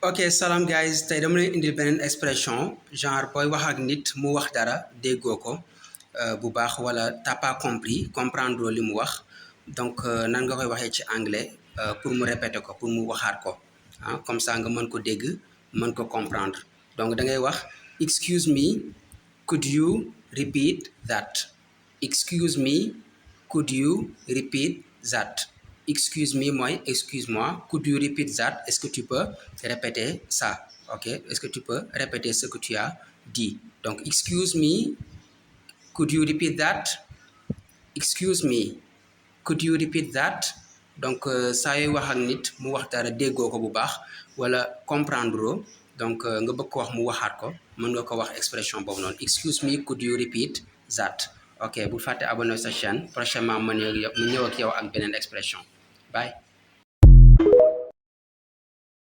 ok salam guys tey dama leen indil beneen expression genre booy wax ak nit mu wax dara déggoo ko bu baax wala t'as pas compris comprendre li mu wax donc nan nga koy waxee ci anglais pour mu répéter ko pour mu waxaat ko comme ça nga mën ko dégg mën ko comprendre donc da ngay wax excuse me could you repeat that excuse me could you repeat that excuse me mooy excuse-moi could you repeat that est-ce que tu peux répéter ça ok est-ce que tu peux répéter ce que tu as dit donc excuse me could you repeat that excuse me could you repeat that donc saa yooy wax ak nit mu wax dara déggoo ko bu baax wala comprendre donc nga bëgg ko wax mu waxaat ko mën nga ko wax expression boobu noonu excuse me could you repeat that ok bul fàtte abonné sa chaîne prochainement ma ñëw ak yow ak beneen expression bye